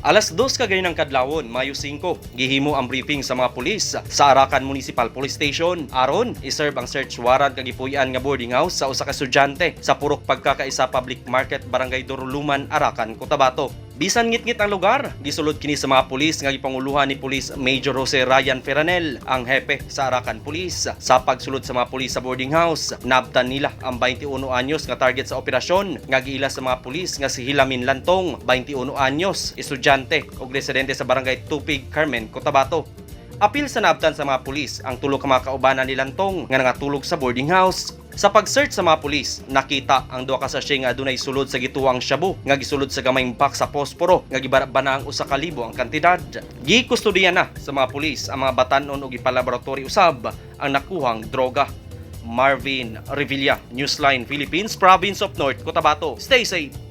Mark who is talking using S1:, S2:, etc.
S1: Alas 2 kagay ng kadlawon, Mayo 5, gihimo ang briefing sa mga pulis sa Arakan Municipal Police Station. Aron, iserve ang search warrant kag gipuy-an nga boarding house sa usa ka estudyante sa Purok Pagkakaisa Public Market, Barangay Doroluman, Arakan, Cotabato. Bisan ngitngit ang lugar, gisulod kini sa mga pulis nga gipanguluhan ni Police Major Jose Ryan Ferranel, ang hepe sa Arakan Police. Sa pagsulod sa mga pulis sa boarding house, nabtan nila ang 21 anyos nga target sa operasyon nga giila sa mga pulis nga si Hilamin Lantong, 21 anyos, estudyante ug residente sa Barangay Tupig, Carmen, Cotabato. Apil sa naabtan sa mga pulis ang tulo ka mga kaubanan ni Lantong nga nangatulog sa boarding house. Sa pag-search sa mga pulis, nakita ang duha ka sachet nga adunay sulod sa gituwang shabu nga gisulod sa gamayng box sa posporo nga gibarabana ang 1,000 ang kantidad. Gikustudiya na sa mga pulis ang mga batanon ug gipalaboratory usab ang nakuhang droga. Marvin Revilla, Newsline Philippines, Province of North Cotabato. Stay safe.